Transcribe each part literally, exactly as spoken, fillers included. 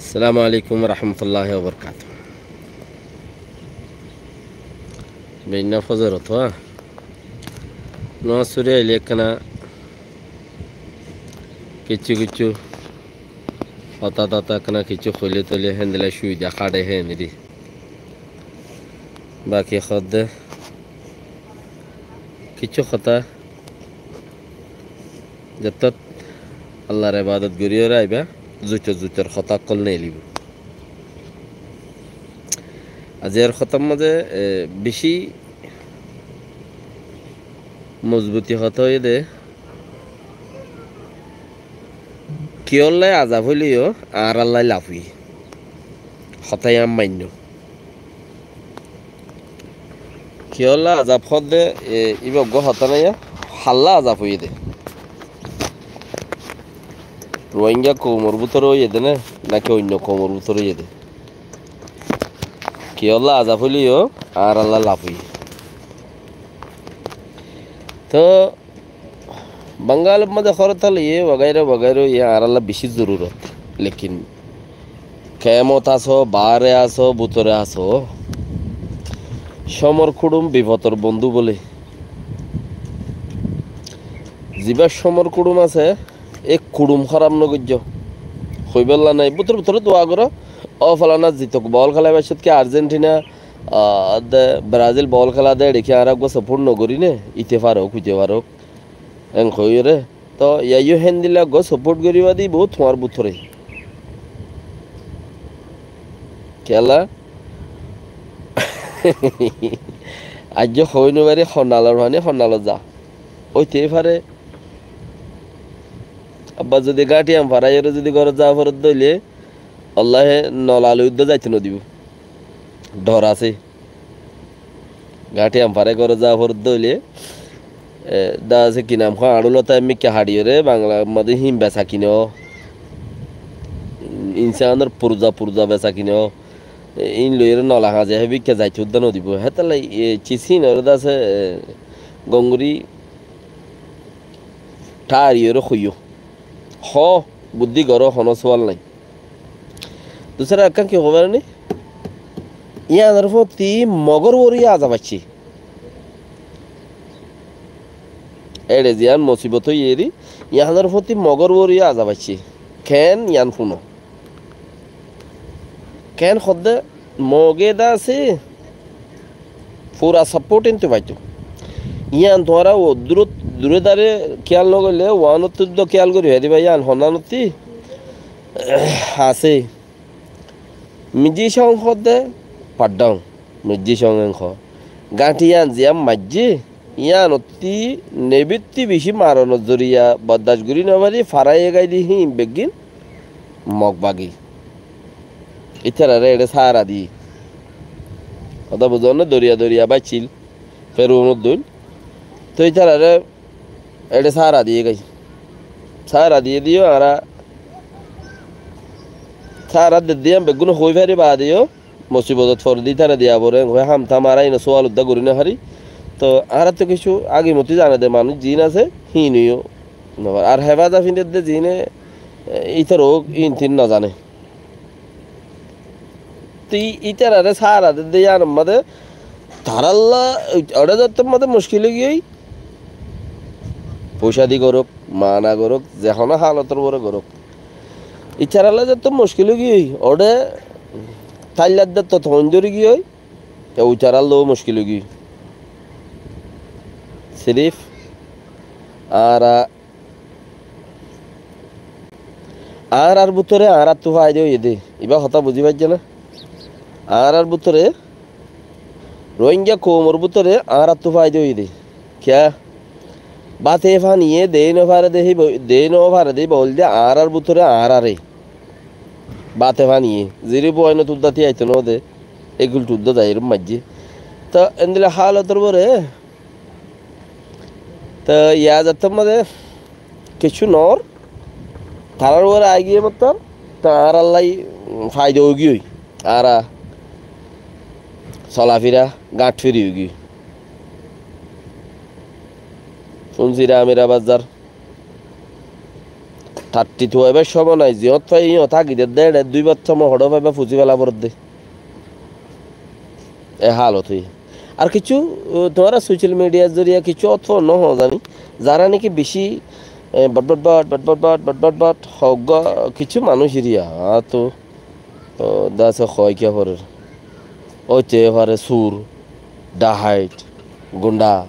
Assalamu alaikum warahmatulláhi wabarakátuhu. Beinna fozor otó, á? Nomás fori aile ekkána kissú kissú hotá totá ekkána kissú hoilé toilé héndilla cúbida háçe héndilla. Baki hoódde kissú hotá zettót Allar ebadot gorí óre aibá, zuitor zuitor hotá ókkol neelibó. Aijjar hotár mazé, e, beci mozbuti hotá óiye dé, kiyólla azab óileyo añárallá laf óiye. Hotá yián mainno. Kiyólla azab hoódde, e, íba uggúa hotá nái, halla azab óiye dé. Rohingya koumor bútore óiye dé né, náki oinno koumor bútore óiye dé. Kiyólla azab óileyo añárallá laf óiye. Toh, Bangalor mazé hórtal iye wagaira wagaira iye añárallá beci zorurot. Lekin kemot asó, baáre asó, bútore asó, cómor kúçum bifotor bondú bóle. Zibá cómor kúçum asé, e kúçum hóraf nogoijjó. Hoibálla nái, bútore bútore dua goró. Ó folaná zitok, bol kéla baiccót ki Argentina, a, de Brazil bol kéla dé, eçé ki añára uggúa support nogorí né, ite farók, uite farók. Eén hoiyóre, toh, yíaiyó héndilla uggúa support goríba de ibá tuáñr bútore. Kiyólla? Aijjó hoi nofarí, honnalor faní honnalot za. Óite fare. Abbar zodi gáñthi yián faráiyore zodi górot za foredde óile, Allaye nola loi uddá zaito nodibó. Dhor asé. Gáñthi yián farái górot za foredde óile, e, dá asé ki nam hoó, añçúlota mikká haçiyóre Bangla mazé híin besa kina ó. Insánor furza furza besa kina ó. E, íin loiyóre nola hañze hé mikká zaito uddá nodibó. Hétolla, e, cis híinoré dá asé, e, gom gorí tháariyóre hoiyó. Hoó, buddí goró, honó suwal nái. Dusára ekkán ki hoói faríni? Yíanor fúañti Mogór uore yó azab aiccé. Éçe ziyán mosibot óiye dé, yíanor fúañti Mogór uore yó azab aiccé. Keén yían fúno. Keén hoódde Mogé dá asé, fura support íntu faitó. Yían tuáñra uddúrot, duré dare kíyal nogoillé, uánottú uddúa kíyal gorí faribá, yían honnánottí asé. Mijjí cóng hoódde, paddóng, mijjí cóng en hoó. Gáñthi yían ziyán maijjé, yíanottí nebittí bicí maronor zoriya boddac gorí nofari, faráiye gáide híin beggín Mog bagi. Ítararé eçé sára diyé. Hotá buzón né? Doriya doriya báiccil, Ferunor dóin. Tói ítararé eçé sára diyé gái. Sára diyé diyó añára, sára dedde yían beggúne hoói fari baade yó, mosibotot fore de ítara diya fore, hoi ham tam añára ine sual uddá gorí nofarí. Toh añárattú kessú agimotí zane de manúic ziín asé, híin óiyo nofare. Ar hefaza findedde ziíne, e, ítar ók, íin tíin nozane. Te ítararé sára dedde yíanor mazé tarálla, oçé zettót mazé muckil ói giyói, foicá di gorók, mana gorók, ze honó hálotor uore gorók. Ítarallá zettót muckil ói giyói, oçé táillat dettót hoin dóri giyói, e, ítarallá muckil ói giyói. Sirif añára, añárar bútore añárattú faida óiye dé. Ibá hotá buzí faijjó né? Añárar bútore Rohingya koumor bútore añárattú faida óiye dé. Kiyá? Báte faniye deéi nofare dé híba, deéi nofare dé híba óilde añárar bútore añárare. Báte faniye. Ziri buainot uddá tíyaito node, ekil tuddá zaiyóre maijjé. Toh endilla hálotor uore, toh yá zattór mazé kessú noór, tarár uore aigiyé mottor, toh añárallá faida ói giyói. Añára solafira gáñthfiri ói giyói. Fúnsira amira bazar. Thatthi tuwaibar cómot nai, ziyót fai yíñot táki de, de, de, dui bát cómot hoçé faiba, fusi fela foredde. E hálot óiye. Ar kissú, uh, tuáñra social media zoriya kissú otfo no hoó zani, zará niki beci, e, bot, bot, bot, hoggwá kissú manúic eriya, añáttu, uh, de asé hoó kiya forer. Óite fare sur, dhahait, gunda,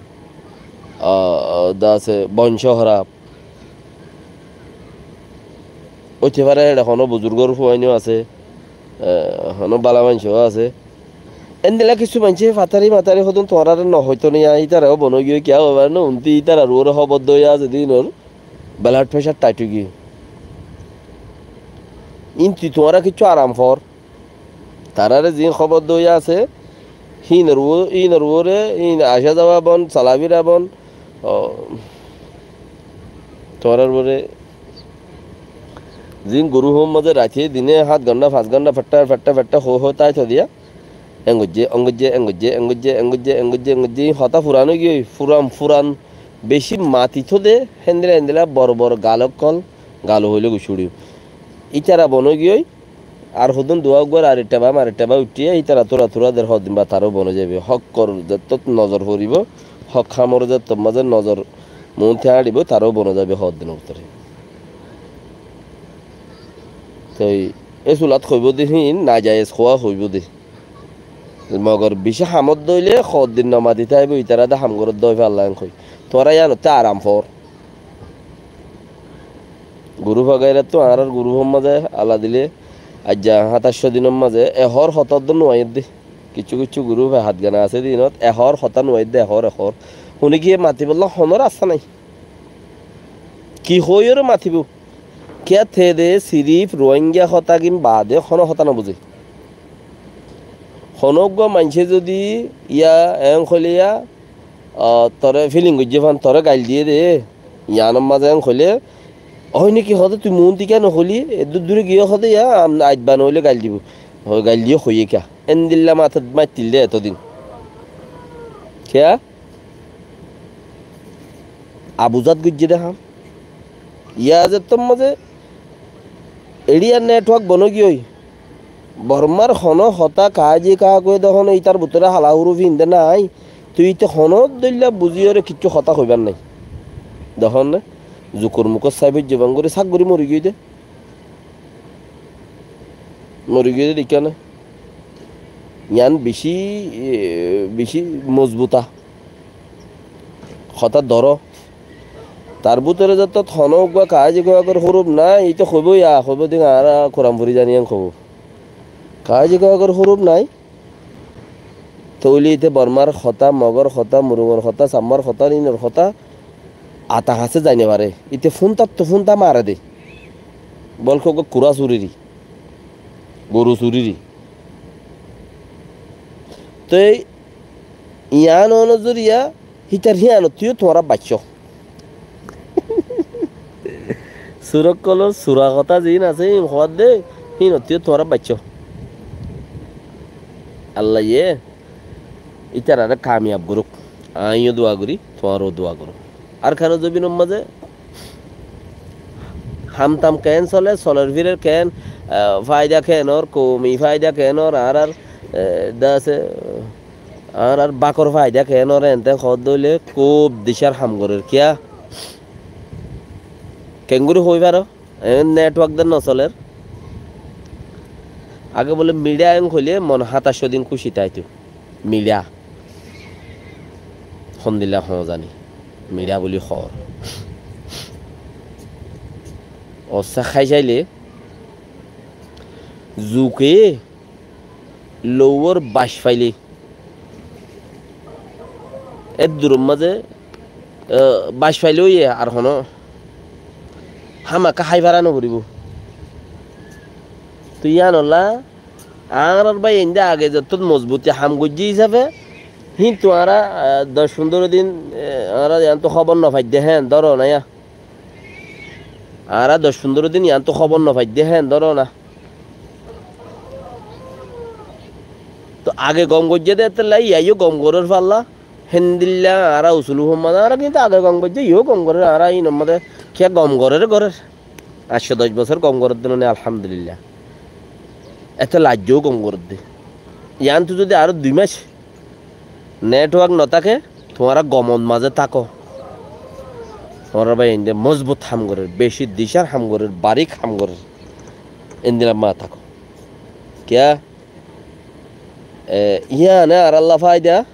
uh, de asé boñcó hóraf, óite fare eçe honó buzurgór fuain ó asé, e, honó bála maincó ó asé. Endilla kissú maincé fatari matari hodún tuáñráre no hoitó niya, ítara ó bon ói giyói, kiyá hoibar no, unti ítarar uore hóbor dóiya asé de ínor blood pressure tight ói giyói. Íntu tuáñra kissú aram foór. Taráre ziín hóbor dóiya asé, híinor uo-, híinor uore, híin acá zawa bon, solafira bon, o, tuáñrar uore ziín gurúfor mazé raite dine hát gonthá, fañs gonthá, feththá, feththá, feththá, hoó, hoó, táito diya, eng goijjé, ong goijjé, eng goijjé, eng goijjé, eng goijjé, eng goijjé, eng goijjé, hotá furan ói giyói, furan, furan, beci mati tó de, héndilla, héndilla, boro, boro gal ókkol, gal hoilé gucúçiyo. Ítara bon ói giyói, ar hodún duwa uggwar ar etteba mar etteba uiththé, ítara tura tura der hoddin baade taró bon ói zaibo. Hókkor zettót nozor foribó, hók hamor zettót mazé nozor muúnti añçibó, taró bon ói zaibo hoddinor bútore. Toi e sulat hoibó de híin, nazayes hoó hoibó de. Mogor bicí hamot dóile hoddin no mati táibo, ítara de ham goródde ói falla en hoi. Tuáñra yíanottú aram foór. Gurúf agairáttu añárar gurúfor mazé ala dile, aijja háñtaccó dinor mazé ehór hotá uddúa nuaiyér de. Kissú kissú gurúf e hát gana asé de ínot, ehór hotá nuaiyér de, ehór, ehór. Hone giyé matibolla honó rasta nái. Ki hoiyóre matibó? Kiyá te de sirif Ruáingga hotágin baade honó hotá nobuzé. Honó uggwá maincé zodi yá en hoilé yá, a, toré filing goijjé fán, toré gail diyé dé, yiánor mazé en hoilé, ói né ki hoóde tui muúnti kiyá nohoilí, eddúr dure giyé hoóde yá, am-, aijja noóile gail dibou. Hoi gail diyé hoiyé kiyá? Endilla matát maittíl dé etodin. Kiyá? Abuzát goijjé dé ham. Yá zettór mazé eçíya network bon ói giyói. Bormár honó hotá kaáji kaá koiyé dé honó ítar bútore hala húruf híin dé nái. Tui íte honó dóilla buzíyoré kiccú hotá hoibár nái. Dehón né? Zukur mukót sai foijjé bangóri sák gorí mori giyói dé. Mori giyói dé deikkó né? Yián bicí, e, bicí mozbuta. Hotá dóro. Tar bútore zettót honó uggúa kaáji kawagor húruf nái, íte hoibó ya, hoibó de añára Kuran fori zani en hoibó. Kaáji kawagor húruf nái. Tóile íte Bormár hotá, Mogór hotá, Murungor hotá, Sammár hotá, Ínor hotá, ata hañsé zai no fare. Íte fúntattu fúnta mare de. Bolke uggúa kurá suriri, goru suriri. Toi yián onozoriya hítar híanottú yó tuáñra baiccó. Sur ókkolor sura hotá ziín asé, híin hoódde, híinottú yó tuáñra baiccó. Allaye ítararé kamiyab gorouk. Aññí yó dua gorí, tuáñra yó dua goró. Arkanor zobinor mazé ham tam keén soler, soler firer keén, ah, faida keén or, koumi faida keén or, añárar, eh, de asé, añárar bakor faida keén or, ente hoódde óile kúb dicár ham gorér. Kiyá? Keéngorí hoi faro? Eén network de nosoler. Age bóle miçá en hoilé mone háñtaccó din kúci táito. Miçá. Hondilla hoó zani. Miçá buli hoór. Ossá hái sailé, zuke louwór bac failé, edduror mazé, eh, bac failé óiye ar honó hámaka hái fara noforibó. Toi yíanolla añárar bái einde age zettót mozbuti ham goijjé hísafe, híntu añára, ah, doc fundoro din, eh, añára yiántu hóbor nofaidde héen dóro na yá. Añára doc fundoro din yiántu hóbor nofaidde héen dóro na. Toi age gom goijjé dé ettella, yíaiyó gom gorér falla, héndilla añára usulu hommade añára kintu age gom goijjé, yíaiyó gom gorér, añára híinor mazé kiyá gom gorér, gorér. Fañs cót doc bosór gom gorédde noné, alhamdulillah. Ete lajjó gom gorédde. Yiántu zodi aró dui mac network no táke, tuáñra gomot mazé táko. Tuáñrar bái ende mozbut ham gorér, beci dicár ham gorér, barik ham gorér. Endilla mazé táko. Kiyá? E, yiáne añárálla faida.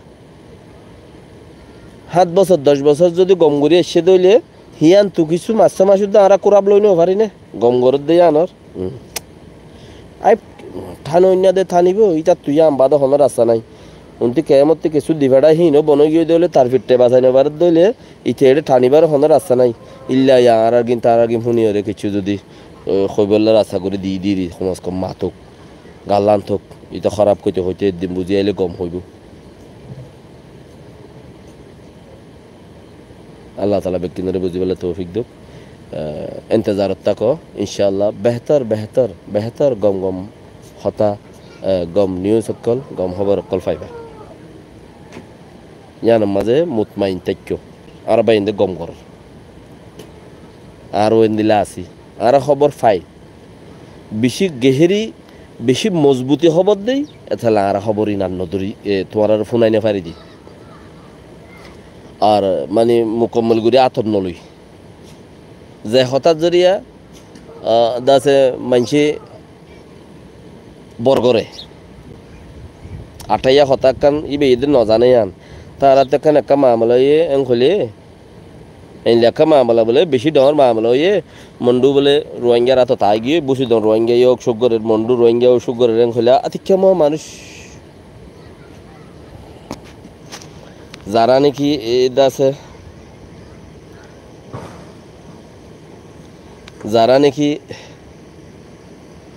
Háñt bosór, doc bosór zodi gom gorí aiccé dé óile, híyantu kissú massá mac uddá añára kúrab loi no fari né? Gom gorédde yíanor. Hmm. Ai, than oinna de thanibó, ítattu yían bade honó rasta nái. Unti keyamottú kissú difeçá híin ó bon ói giyé dé óile, tar fiṭṭe basai no faredde óile, íte eçé thanibár honó rasta nái. Illa yá añárar gin, tarar gin fúniyoré kissú zodi, e, hoibólla rasta gorí di, di, di, komos kom matuk, gallán tuk, íte hóraf hoité hoité eddin buzí ailé gom hoibó. Allah taala bekkúnoré buzibálla toufik douk. E, entezarot táko, incállah, behtor, behtor, behtor gom gom hotá, e, gom news ókkol, gom hóbor ókkol faiba. Yíanor mazé mutmain táikko. Añára bái ende gom gorór. Añára ó endilla así. Añára hóbor fai. Beci gehéri, beci mozbuti hóbor dei, etólla añára hóbor inan no dóri, e, tuáñráre fúnai no fari dé. Ar mani mukammol gorí átot no loi. Ze hotár zoriya, a, dase maincé bor goré. Athaiya hotá ekkán íba ede no zane yián. Taráttu ekkán ekká mamela óiye, en hoilé, en lekká mamela bóle, beci dhoóñr mamela óiye, Mondu bóle Ruáingar átot aigiyói, Busidong Ruáinga yó cúk gorér, Mondu Ruáinga yó cúk gorér, en hoilé, atikká mo manúic zará néki e dase, zará néki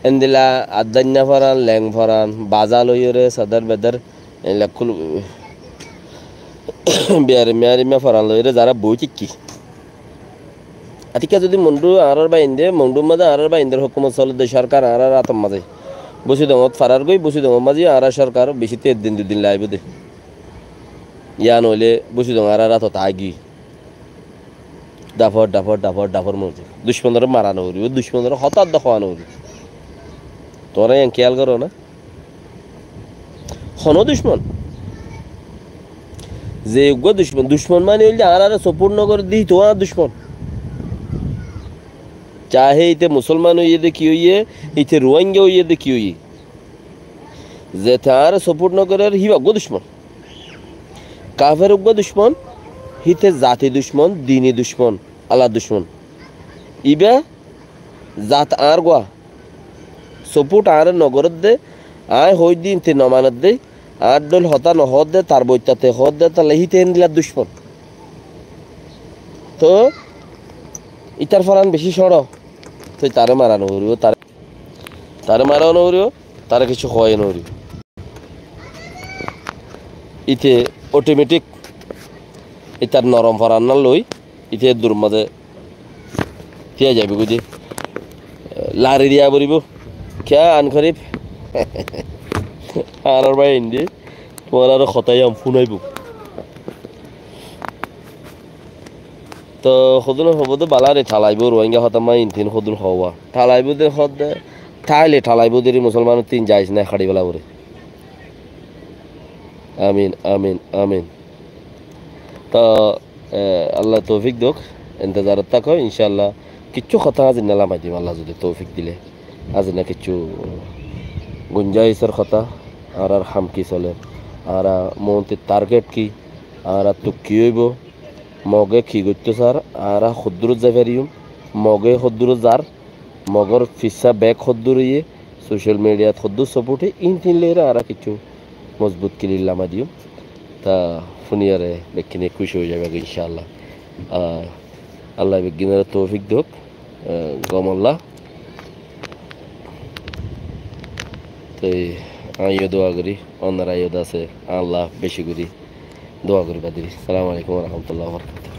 endilla addainna foran, leng foran, baza loiyóre, sadar bedar, endilla kul-, biyarimma biyarimma foran loiyóre zará boói táikki. Atikká zodi Mondu añárar bái ende, Mondur mazé añárar bái ender hókumot solédde, sorkar añárar átor mazé. Busidongot farar goi, Busidongor mazé añárar sorkar beci te eddin dui din laibó dé. Yían óile Busidong añárar átot aigiyói. Dafor, dafor, dafor, dafor moijjé. Ducmonoré mara no foribó, ducmonoré hotá edde hoó no foribó. Tuáñra yián kéyal goró ná? Honó ducmon. Ze uggúa ducmon, ducmon mani óilde añáráre support no goré dé íte añár ducmon. Cahe íte musolman óiye dé ki óiye, íte Ruáinga óiye dé ki óiye. Zete añáre support no gorér, híba uggúa ducmon. Kafer uggúa ducmon, híte zati ducmon, dini ducmon, Allah ducmon. Íba zat añár gua. Support añáre no gorédde, aññí hoóidde íte no manédde, añár dhóil hotá no hoódde, tar boittate hoódde, tóile híte héndilla ducmon. Toóu ítar foran bicí cóñço, toi taré mara no foribó, taré Taré mara no foribó, taré kessú hoói no foribó. Íte automatic, ítar norom foran ná loi, íte dur mazé tíai zaibo goi de. Lari diya foribó. Kiyá Ankorib? Añárar bái ende, tuáñrare hotá yían fúnaibo. Toóu hodún hoóbou de balari thalaibo, Ruáinga hotá ma intin hodún hoówa. Thalaibo de hoódde, thaile thalaibo de ri musolmanor tin jaiz nái, haçi bela bore. Amin, amin, amin. Toóu, e, Allah toufik douk, entezarot táko, incállah, kessú hotá azinna lamai dim, Allah zodi toufik dile. Azinna kessú gunjaisor hotá, añárar ham ki soler, añára moontir target ki, añárattu ki óibo, Moge ki goittó sar, añára hoddúrot zai fariyum, Moge hoddúrot zar, Mogor fissá bek hoddúr óiye, social mediat hoddúr support óiye, intin loiyóre añára kessú mozbut kilil lamai diyum. Toóu fúniyóre bekkúne kúci ói zaiba goi, incállah. A, Allah bekkúnore toufik douk, e, gomolla. Toi aññí yó dua gorí, onora yó dase, Allah beci gorí dua goríba deri. Assalamu alaikum wa rahmatullahi wa barakatuhu.